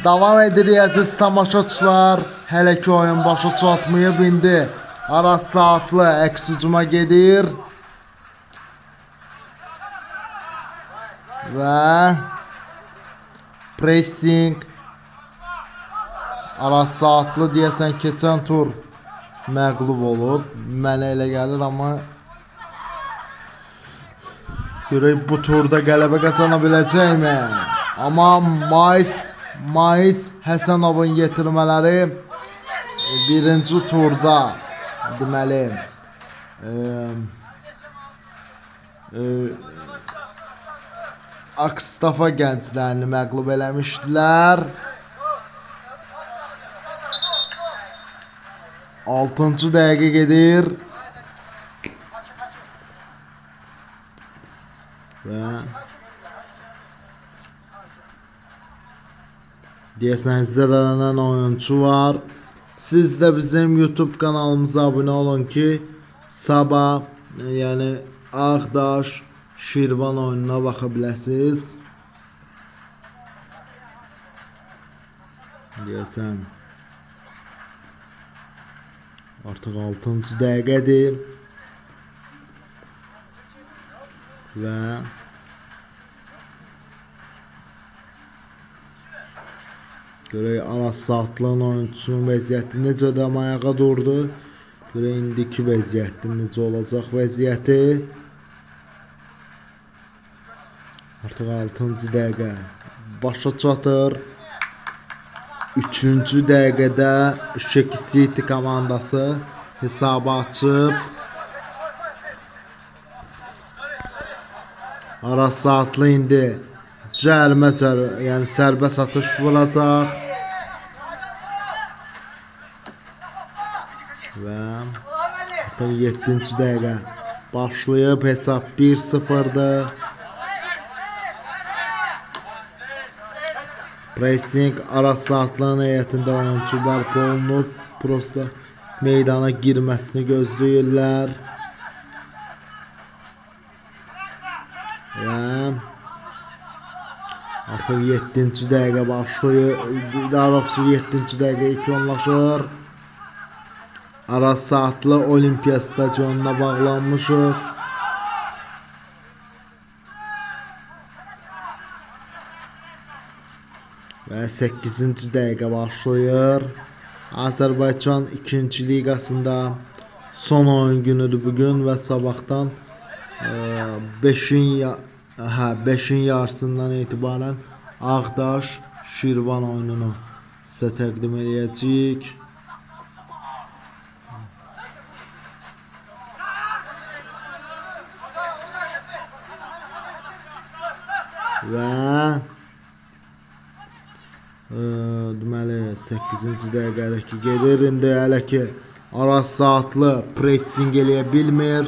Davam edirik əziz tamaşaçılar. Hələ ki oyun başa çatmayıb indi. Araz Saatlı əks hücuma gedir. Və pressing. Araz Saatlı deyəsən keçən tur məğlub olub. Mənə elə gəlir, amma görək bu turda qələbə qazana biləcəkmi? Amma Mais Həsənovun yetirmələri birinci turda deməli Akstafa gənclərini məğlub eləmişdilər. 6-cı dəqiqə gedir. Və deyəsən zədələnən oyunçu var. Siz də bizim YouTube kanalımıza abunə olun ki, sabah, yəni Ağdaş Şirvan oyununa baxa biləsiniz. Deyəsən artıq 6-cı dəqiqədir. Və görək Araz Saatlının oyunçusunun vəziyyəti necədir, amma ayağa durdu. Görək indiki vəziyyəti necə olacaq vəziyyəti. Artıq 6-cı dəqiqə başa çatır. 3-cü dəqiqədə Şəki City komandası hesabı açıb. Araz Saatlı indi cərimə, yəni sərbəst atış vuracaq. Və artıq 7-ci dəqiqə başlayıb, hesab 1-0-dır. Pressing Araz Saatlının heyətində oyunçu bərpa olunub. Prosta meydana girməsini gözləyirlər. Və artıq 7-ci dəqiqə başlayır. Daha doğrusu 7-ci dəqiqə yekunlaşır. Araz Saatlı Olimpiya stadionuna bağlanmışıq. Və 8-ci dəqiqə başlayır. Azərbaycan 2-ci liqasında son oyun günüdür bugün və sabahdan 5-in yarısından etibarən Ağdaş Şirvan oyununu sizə təqdim edəcəyik. Və deməli 8-ci dəqiqədəki gedir. İndi hələ ki Araz Saatlı pressing eləyə bilmir.